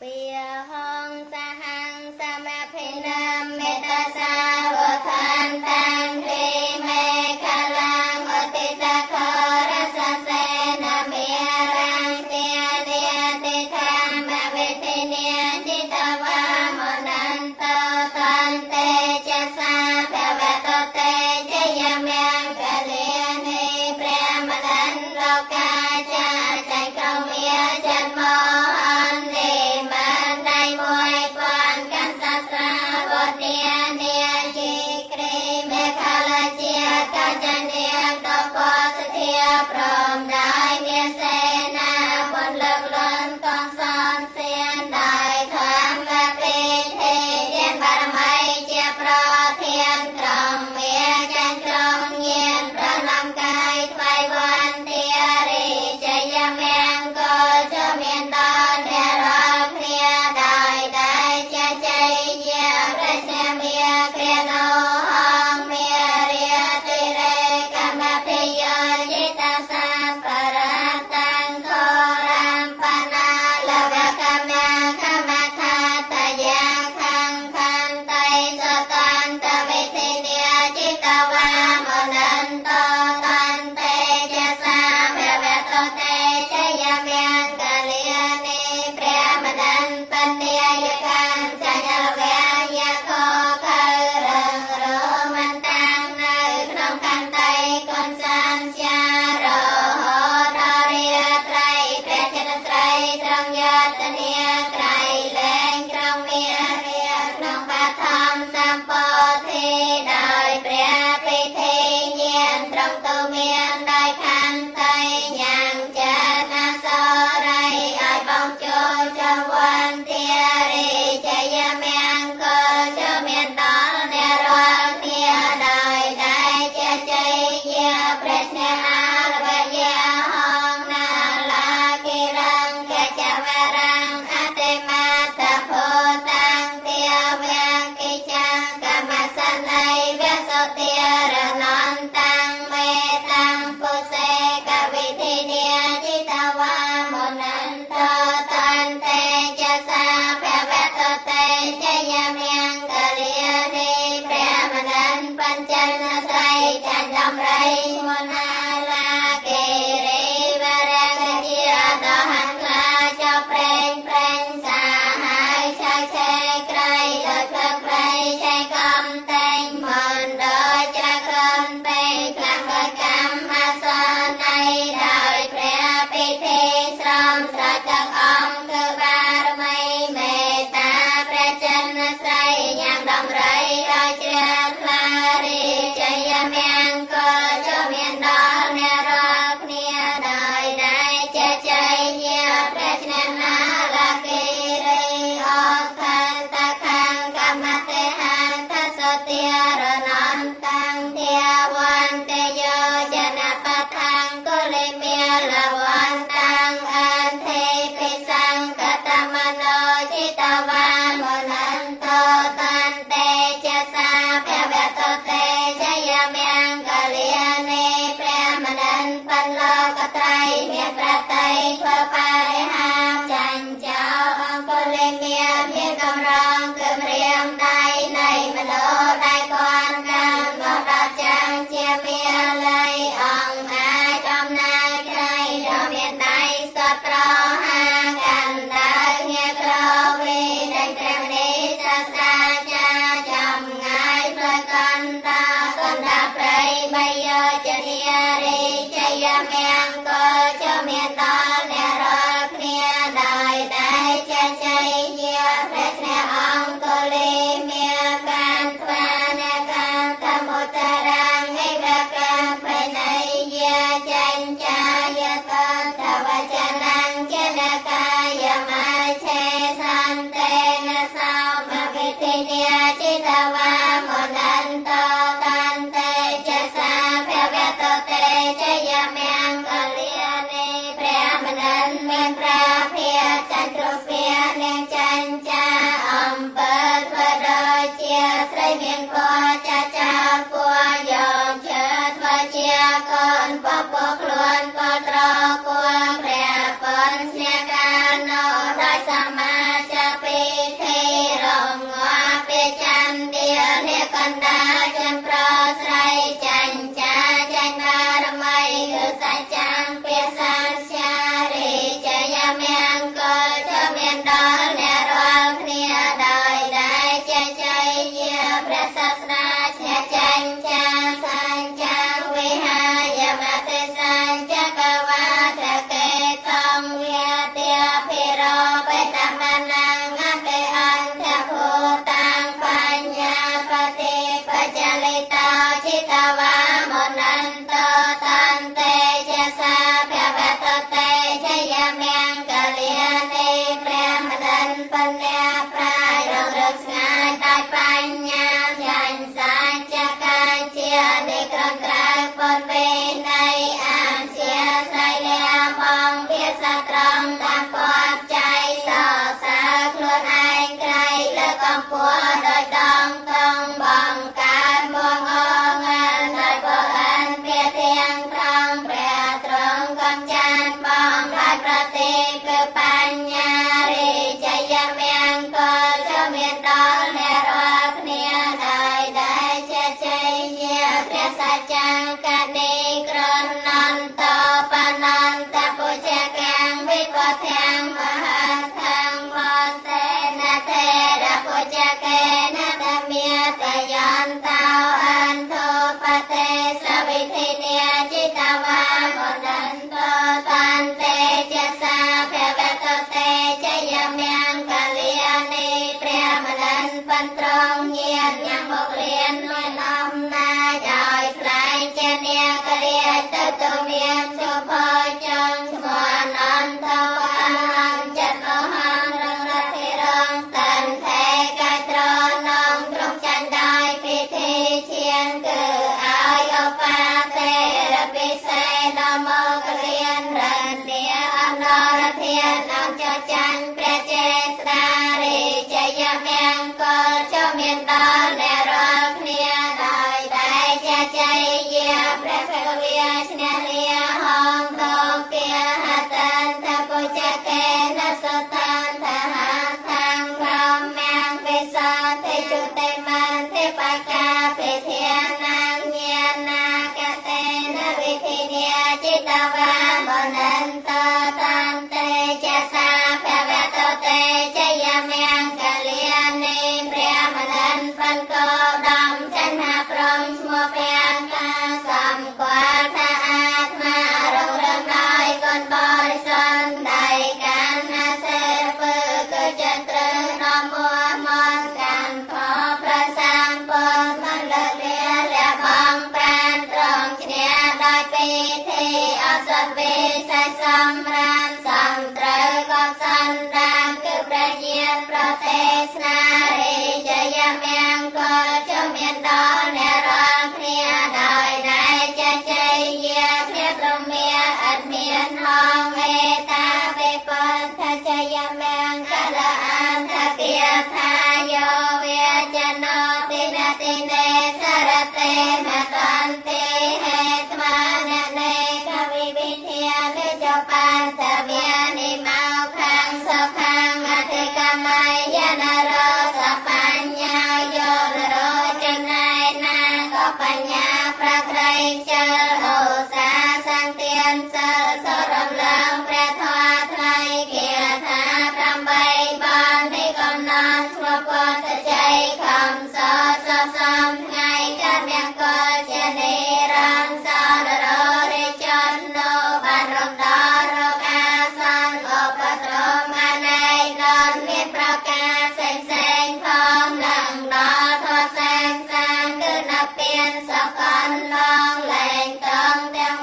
ពាហងសហង្សមភិនមេតសាវឋានតាំងគ្រីមេខលាងអតិតខរសសេនមេរាំងទានិតិធម្មវិធិនិจิតវាមនន្តតន្តេចសាភវតតេជយមង្គលានិព្រះមដន្លោកាចាចៃក្រមាចន្មអនិមដៃមួយពាន់កាន់សាស្រាវទានិជីក្រេមេខលជាកចនិតពសធាព្រមដោយមានសេនាពលលើកលន់កងសនសៀនដោយធម្មពិធីទានបារមីជាប្រធានក្រុមមេចាញ់ក្រុងញានប្រណំកាយថ្វាយវន្តារិជយមង្គលចមានដល់អ្នករាល់គ្នាដោយដែលជាជ័យយាព្រះស្នេមាគ្រាណោហងមេរិតិរេកម្មភិយយិតាសាបរតាំងខរាមបណាលវកម្មខមខាតយាខੰខន្តិសតន្តវិធិនិจิตវាមនន្តតន្តេចសាភវតតេជយមង្គលានិព្រះមដន្បញ្ញាយកាំចញ្ញលវយខខរងរមន្តាំងនៅក្នុងខន្តីកុនសានជារហដល់រាត្រីព្រះចិនស្រីត្រង់យតនាក្រៃលែងក្រងមារាក្នុងបាធម្មសម្ពោធិដោយព្រះពិធីញានត្រង់ទៅមានដោយខន្តីញ៉ាំចេតសរិយឲ្យបងចូលចវន្តារិជយមង្គលចមានដល់អ្នករាល់គ្នាដោយដែលជាជ័យយាព្រះស្នេហាលវយាហងណាលាគិរងកចវរាំងអតិមាតភោតាំងទាវកិចាំងកម្មសន័យវសុទារនន្តាំងមេតាំងពុសេកវិធិនិจิតវាមនន្តតន្តេចសាភវតតេជយមង្គលានិព្រះមនន្តបញ្ចនស្រីចន្ទរៃមនាលាគិរិវរៈជាដហង្ខ្លាចប្រេងប្រេងសាហាយឆាឆេក្រៃដោយផ្លឹកប្រៃឆេកំតែងមន្តដោយច្រាក្រនពេខ្លាំងដោយកម្មសន័យដោយព្រះពិធីស្រមស្រទឹកអង្គគឺបារមីមេត្តាព្រះចិនស្រីញ៉ាំដំរីដោយជ្រះថ្លារាជយមង្គលចមានដល់អ្នករាល់គ្នាដោយដែលជាជ័យញាព្រះឈ្នះណាលាគិរិអខន្តខੰកម្មតិហន្តសទារនន្តាំងធាវន្តយោចនបថងគុលិមេលវន្តាំងអន្តេពិសង្កតមនោจิតវាមនន្តតន្តេចសាភវតតេជយមង្គលានិព្រះមនន្តបញ្លោកត្រៃមានប្រតិធ្វើបរិហាចាញ់ចោអង្គលិមេមានកំរងគឺមរៀមដៃនៃមនោដៃគន់កាន់មកដល់ចាំងជាមាល័យអង្គអាចអំណាចក្រៃដ៏មានដៃសត្វប្រហាកាន់ដៅងាក្រវីដេញព្រះមនីសាស្ត្រាចាចំងាយផ្លូវកណ្ដាកណ្ដាព្រៃបីយោជនារីជយមង្គលចមានដល់អ្នករាល់គ្នាដោយដែលជាជ័យយាព្រះស្នេហ៍អង្គលិមាកាន់ថ្វាអ្នកកាន់តមុតរាងឯវកាភណៃយាចិញ្ចាយតតវចនំចនកាយមាឆេសន្តិនសោមវិធិនិจิតវាមនន្តតន្តេចសាភវតតេជយមង្គលានិព្រះមនន្តមានព្រះភិចន្ទ្រភានាងចន្ចាអំពើធ្វើដូចជាស្រីមានពណ៌ចាចាគួយកជើធ្វើជាកូនពពខ្លួនក៏ត្រគួព្រះពនស្នេហ៍កាណោដោយសមា កនេក្រនន្តបនន្តពុជកាំងវិបធាំងមហាធាំងមសេនធេរពុជកេនតមេតយន្តោអន្ធោបតេសវិធិនេจิตวามนันតតានតេចសាភវតតេជយមង្គលានិព្រះមនន្ទបានត្រង់ញាតញ៉ាំមកលៀនមានអំណាចឲ្យខ្លែងជាអ្នករាជទៅទៅមានសុភចងឈ្មោះអនន្តអនន្តចិត្តមហារងរធិរងតានថេកាយត្រនងត្រង់ចាញ់ដោយពិធីឈានគឺឲ្យអបាតេរពិសេនមកលៀនរន្ទាអនរធានអង្គចាញ់ព្រះចេស្តារិជយមង្គលចូលមានដល់អ្នករាល់គ្នាដោយតែជាជ័យយាព្រះភគវិឈ្នះលាហងតគាហតន្តពុជកេនសតានតហាខាងព្រមំវិសតិជុតិមន្តិបកាពិធានាងញានាកតេនវិធិញាจิตวามนันตตันเตจะสาภวตเตจยมង្គលានិព្រះមនន្ទបានកោដំចន្ទព្រំឈ្មោះព្រះកាសំគាល់ថាអាត្មារងរឿងដោយកូនបរិសន្ធដៃកាន់ណាសេពើគឺចន្ទ្រនមមនកាន់ផប្រសាងពនមិនលើកលាលះបងប្រានត្រង់ឈ្នះដោយពិធីអសវិសេសសំរានសំត្រូវក៏សន្តានគឺព្រះញាតប្រទេសនារិជយមង្គលចមានដល់អ្នករាល់គ្នាដោយតែចេះជ័យយាគ្នាព្រមាអត់មានហងអេតាវេពន្ធជយមង្គលអន្តគាថាយោវេចណោតិនតិនេសរតេមតន្តិហេត្មាននេកវិវិធានិចបន្ទវានិមោខាងសុខាងអធិកមយនរសបញ្ញយោនរចំណៃណាក៏បញ្ញាប្រក្រៃជលអូសាសន្ទានសិលសរំលងព្រះធម៌ថ្លៃគាថា8បាននេះកំណត់ឈ្មោះពតជ័យខំសសសំថ្ងៃកាត់មង្គលជានិរន្តរសនររិចន្នោបានរំដល់រកអាសន្នឧបទ្រមអនេកនមានប្រការផ្សេងផ្សេងផងនឹងដល់ធម៌សែនសានគឺនិព្វានសកលឡងលែងតងទាំង